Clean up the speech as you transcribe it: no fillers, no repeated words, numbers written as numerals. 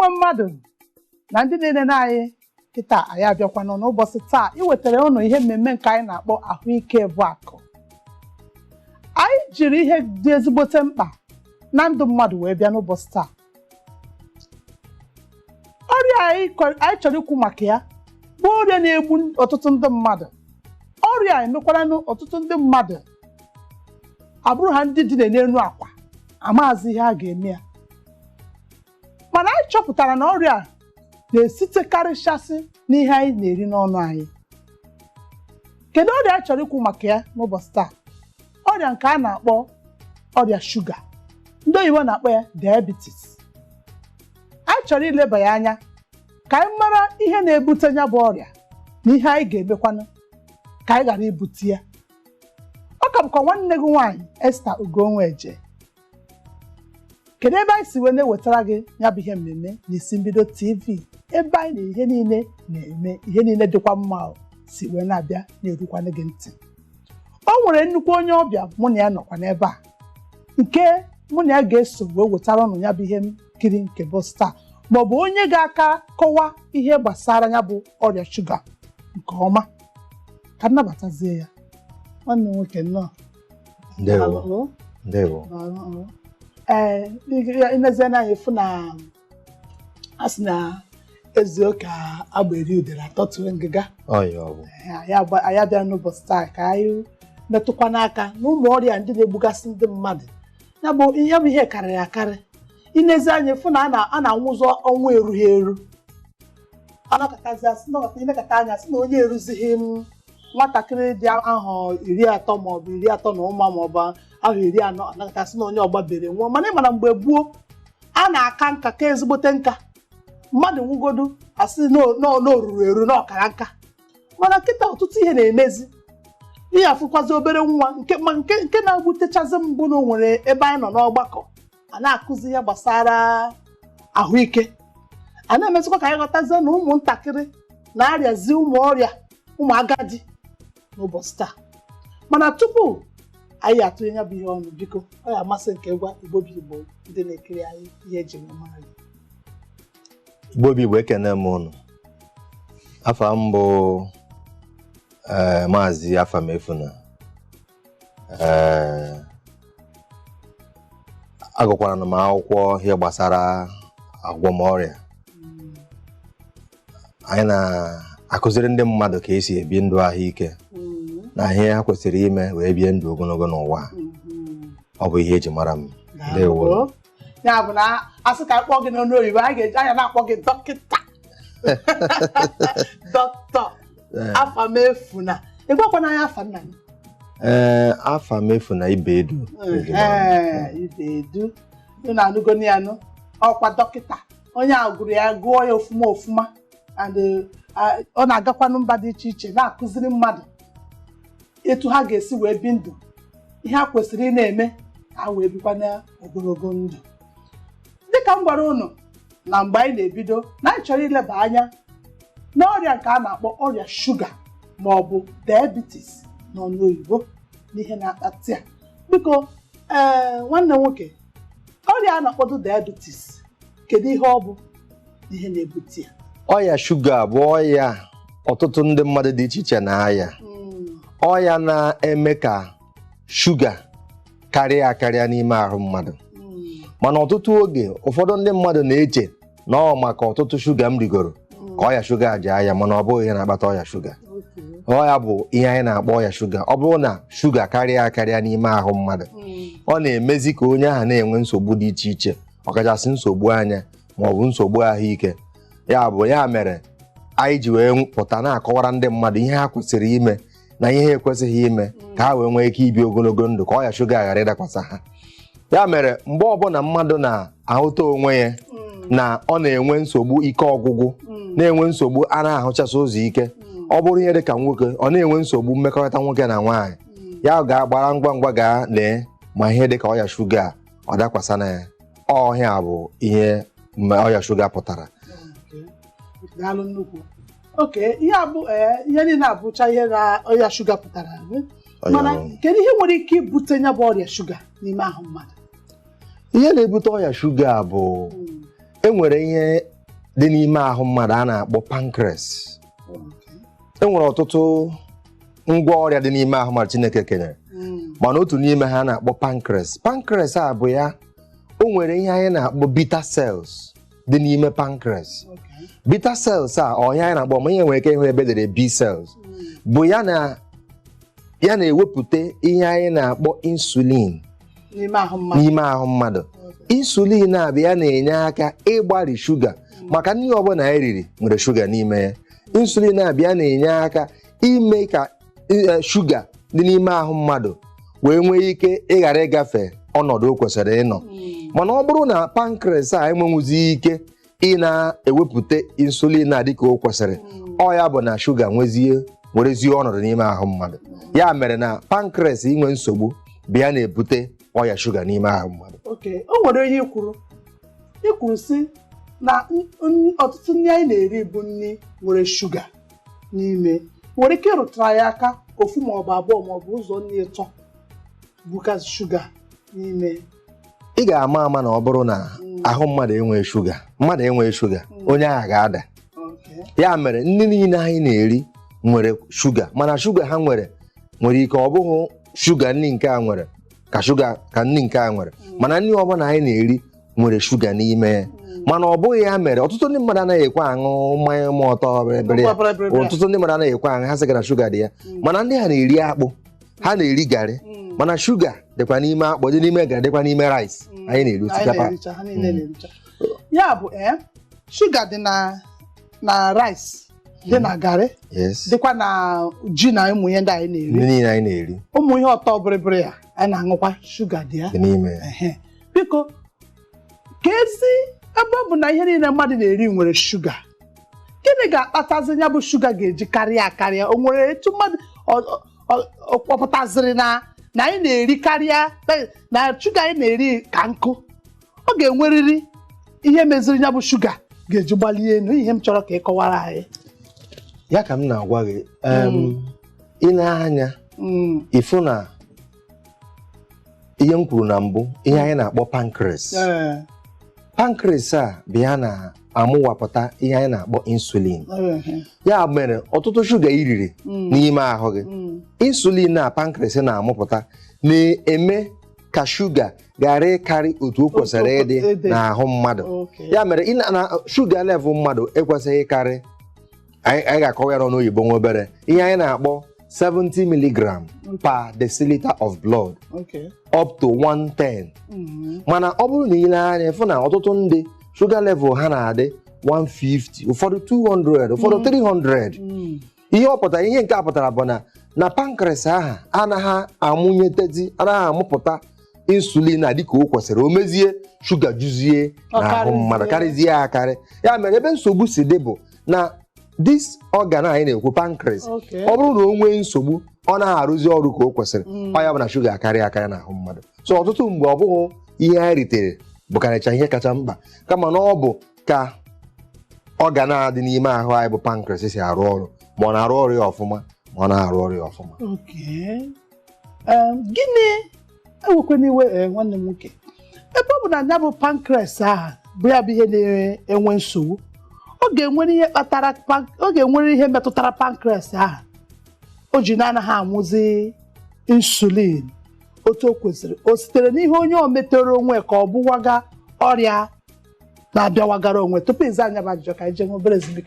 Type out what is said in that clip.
Nwe mmadụ na ndị na-enene anyị kịta, anyị abịakwanụ n'ụbọchị taa iwetara ụnụ ihe mmemme nke anyị na-akpọ Ahụike bụ Akụ. Anyị jiri ihe dị ezigbote mkpa na ndụ mmadụ wee bịa n'ụbọchị taa. Ọrịa anyị chọrọ ikwu maka ya bụ ọrịa na-egbu ọtụtụ ndị mmadụ. Ọrịa a emekwaranụ ọtụtụ ndị mmadụ abụrụ ha ndị dị n'elu akwa, amaghịzi ihe a ga-eme ya. Mana anyị chọpụtara na ọrịa a na-esitekarịchasị n'ihe anyị na-eri n'ọnụ anyị. Kedu ọrịa anyị chọrọ ikwu maka ya n'ụbọchị taa? Ọrịa nke a na-akpọ ọrịa shuga, ndị oyibo na-akpọ ya diabetes. Anyị chọrọ ileba ya anya ka anyị mara ihe na-ebute ya bụ ọrịa na ihe anyị ga-emekwanụ ka anyị ghara ibute ya. Ọ ka bụkwa nwanne gị nwaanyị, Esther Ugonweje. Kedu ebe anyị si wee na-ewetara gị ya bụ ihe mmemme? N'Isi Mbido TV, ebe anyị na ihe niile na-eme, ihe niile dịkwa mma o, si wee na-abịa na-erukwanụ gị ntị. O nwere nnukwu onye ọbịa mụ na ya nọkwa n'ebe a, nke mụ na ya ga-eso wee wetara ụnụ ya bụ ihe nkiri nke bụ taa, maọbụ onye ga-aka kọwa ihe gbasara ya bụ ọrịa shuga nke ọma. Ka m nabatazie ya. Nwanne m nwoke, nnọọ. Ndewo. Daalụ. Ndewo. Daalụ. Ee, inezie anya, ịfụ na a sị na ezuo ka agba eri udere atọtue ngịga. Ọya ọ bụ. Ee, anyị abịa n'ụbọchị taa ka anyị metụkwa n'aka na ụmụ ọrịa ndị na-egbugasị ndị mmadụ. Ya bụ ihe bụ ihe karịrị akarị. Inezi anya, ịfụ na a na-anwụzọ ọnwụ erughị eru. Anọkọtazi asị nọkọta, ilekọta anya sị na onye eruzighị m nwatakịrị dị ahọ 30 maọbụ 30 na ụma maọbụ ahọ 40, anakọta sị na onye ọgbabere nwụọ. Mana ị mara mgbe gboo, a na-aka nka ka ezigbote nka, mmadụ nwụgodu, asị na o ruru eru na ọkara nka. Mana kịta, ọtụtụ ihe na-emezi ihe, afụkwazi obere nwa nke ma nke na-agbutechazi mbụ na o nwere ebe anyị nọ n'ọgbakọ a na-akụzi ihe gbasara ahụike, a na-emezikwa ka anyị ghọtazie na ụmụntakịrị na-arịazi ụmụ ọrịa ụmụ agadi n'ụbọchị taa. Mana tupu anyị atụnye ya bụ ihe ọnụ, biko, ọ ga-amasị nke gwa Igbo bụ Igbo, ndị na-ekiri anyị, ihe eji wee mara gị. Igbo bụ Igbo, ekene m ụnụ. Afa m bụ Maazị Afamefuna. Agụkwara m akwụkwọ ihe gbasara agwọmọrịa. Anyị na-akụziri ndị mmadụ ka esi ebi ndụ ahụike na ihe ha kwesịrị ime wee bie ndụ ogologo n'ụwa. Ọ bụ ihe eji mara m. Ndewo. Daalụ. Ya bụ na asị ka akpọ gị n'ọnụ oyibo, anyị ga-eji anya na-akpọ gị dọkịta, Dọkịta Afamefuna. Ị gwakwana anyị afa nna gị? Ee, Afamefuna Ibedu eji mara m. Ee, Ibedu, unu anụgoni ya nụ. Ọkwa dọkịta, onye a gụrụ ya, gụọ ya ofuma ofuma, and ọ na-agakwanụ mba dị iche iche na-akụziri mmadụ etu ha ga-esi wee bi ndụ, ihe ha kwesịrị ị na-eme ka ha wee bikwa na ogologo ndụ. Dịka m gwara unu na mgbe anyị na-ebido, na anyị chọrọ ileba anya n'ọrịa nke a na-akpọ ọrịa shuga ma ọ bụ diabetes n'ọnụ oyibo, n'ihe na-akpata ya. Biko, ee, nwanne m nwoke, ọrịa a na-akpọdo diabetes, kedu ihe ọ bụ na ihe na-ebute ya? Ọya shuga bụ ọya ọtụtụ ndị mmadụ dị iche iche na-aya. Ọya na-eme ka shuga karịa akarịa n'ime ahụ mmadụ. Mana ọtụtụ oge, ụfọdụ ndị mmadụ na-eche na ọ maka ọtụtụ shuga m rigoro ka ọya shuga ji aya, mana ọ bụghị ihe na-akpata ọya shuga. Ọya bụ ihe anyị na-akpọ ọya shuga. Ọ bụrụ na shuga karịa akarịa n'ime ahụ mmadụ, ọ na-emezi ka onye ahụ na-enwe nsogbu dị iche iche, ọkachasị nsogbu anya ma ọ bụ nsogbu ahụike. Ya bụ ya mere anyị ji wee pụta na-akọwara ndị mmadụ ihe ha kwesịrị ime na ihe ha ekwesịghị ime ka ha wee nwee ike ibi ogologo ndụ, ka ọya shuga ghara ịdakwasa ha. Ya mere, mgbe ọbụla mmadụ na-ahụta onwe ya na ọ na-enwe nsogbu ike ọgwụgwụ, na-enwe nsogbu a na-ahụchasị ụzọ ike, ọ bụrụ ihe dị ka nwoke, ọ na-enwe nsogbu mmekọrịta nwoke na nwaanyị, ya ga-agbara ngwa ngwa gaa lee ma ihe dị ka ọya shuga ọ dakwasa na ya. Ọhịa bụ ihe ọya shuga pụtara. Daalụ nnukwu. Oke ihe abụ, ee, ihe niile abụcha ihe na ọrịa shuga pụtara. Mana kedu ihe nwere ike ibute ya bụ ọrịa shuga n'ime ahụ mmadụ? Ihe na-ebute ọya shuga bụ enwere ihe dị n'ime ahụ mmadụ a na-akpọ pancreas. E nwere ọtụtụ ngwa ọrịa dị n'ime ahụ mmadụ Chineke kenyere, mana otu n'ime ha na-akpọ pancreas. Pancreas a bụ ya o nwere ihe anyị na-akpọ beta cells dị n'ime pancreas. Beta cells a, ọhịa anyị na-akpọ, ma ihe nwere ike ịhụ ebe edere B cells, bụ ya na ya na-ewepụta ihe anyị na-akpọ insulin n'ime ahụ mmadụ. N'ime ahụ mmadụ. Insulin a bụ ya na-enye aka ịgbari shuga, maka nri ọbụla anyị riri nwere shuga n'ime ya. Insulin a bịa na-enye aka ime ka shuga dị n'ime ahụ mmadụ wee nwee ike ịghara ịgafe ọnọdụ o kwesịrị ịnọ. Mana ọ bụrụ na pancreas a enwenwuzi ike ị na-ewepụta insulin a dịka o kwesịrị, ọ ya bụ na shuga nwezie werezie ọnọdụ n'ime ahụ mmadụ. Ya mere na pancreas inwe nsogbu bịa na-ebute ọya shuga n'ime ahụ mmadụ. Okay, o nwere ihe ikwuru si na ọtụtụ nri anyị na-eri bụ nri nwere shuga n'ime. Nwere ike ịrụtara ya aka ofu maọbụ abụọ maọbụ ụzọ nri ịtọ bukasị shuga n'ime? Ị ga-ama ama na ọ bụrụ na ahụ mmadụ enweghị shuga, mmadụ enweghị shuga, onye ahụ ga-ada. Ya mere nri niile anyị na-eri nwere shuga, mana shuga ha nwere nwere ike ọ bụghị shuga nri nke a nwere ka shuga ka nri nke a nwere. Mana nri ọbụla anyị na-eri nwere shuga n'ime ya. Mana ọ bụghị ya mere ọtụtụ ndị mmadụ anaghị ekwe aṅụ mmanya ma ọtọ bịrịbịrị ya. Ọtụtụ ndị mmadụ anaghị ekwe aṅụ, ha sị na shuga dị ya. Mana ndị ha na-eri akpụ, ha na-eri garị, mana shuga dịkwa n'ime akpụ, dị n'ime garị, dịkwa n'ime rice anyị na-eri, Anyị osikapa. na-ericha, ha niile na-ericha. Ya bụ shuga dị na rice, dị na garị, dịkwa na ji na ụmụ ihe ndị anyị na-eri. Nri niile anyị na-eri. Ụmụ ihe ọtọ bịrịbịrị ya anyị na-aṅụkwa, shuga dị ya. Dị n'ime ya. Ehe. Biko, ka ezi ebe ọ bụ na ihe niile mmadụ na-eri nwere shuga, gịnị ga-akpatazi ya bụ shuga ga-eji karịa akarịa? O nwere etu mmadụ ọ kpọpụtaziri na anyị na-eri karịa, na shuga anyị na-eri ka nkụ? Ọ ga-enwerịrị ihe meziri ya bụ shuga ga-eji gbalie elu. Ihe m chọrọ ka ị kọwara anyị. Ya ka m na-agwa gị, ị na-anya ịfụ na ihe m kwuru na mbụ, ihe anyị na-akpọ pancreas. Pancreas a bụ ya na-amụwapụta ihe anyị na-akpọ insulin. Ya mere ọtụtụ shuga i riri n'ime ahụ gị, insulin na pancreas na-amụpụta na-eme ka shuga ghara ịkarị otu o kwesịrị ịdị ịdị. n'ahụ mmadụ. Ya mere ị na shuga level mmadụ ekwesịghị ịkarị, anyị ga-akọwa ya n'oyibo nwa obere, ihe anyị na-akpọ 70 milligram per deciliter of blood up to 110. Mana ọ bụrụ na ile anya fụ na ọtụtụ ndị shuga level ha na-adị 150, ụfọdụ 200, ụfọdụ 300. Ihe ọ pụtara, ihe nke a pụtara bụ na pancreas aha anaghị amụnyetezi, anaghị amụpụta insulin a dịka o kwesịrị. O mezie shuga juzie Ọ n'ahụ mmadụ, karịzie. Karịzie akarị. Ya mere ebe nsogbu si dị bụ na this organ anyị na-ekwu, pancreas, ọ bụrụ na o nwee nsogbu, ọ naghị arụzi ọrụ ka o kwesịrị, ọ ya bụ na shuga akarị akarị n'ahụ mmadụ. So ọtụtụ mgbe, ọ bụghị ihe anyị ritere bụkarịcha ihe kacha mkpa, kama na ọ bụ ka organ a dị n'ime ahụ anyị bụ pancreas si arụ ọrụ, ma ọ na-arụ ọrụ ya ọfụma, ma ọ na-arụ ọrụ ya ọfụma. Okay. Gịnị ewekwana iwe, nwanne m nwoke, ebe ọ bụ na ya bụ pancreas ahụ bụ ya bụ ihe na-enwe nsogbu, ọ ga-enwere ihe kpatara ọ ga-enwere ihe metụtara pancreas ahụ o ji na-anaghị amụzi insulin otu o kwesịrị. O sitere n'ihe onye o metere onwe, ka ọ bụwaga ọrịa na-abịawagara onwe? Tupu ịza anya bụ ajụjụ, ka anyị jee nwe obere ezumike.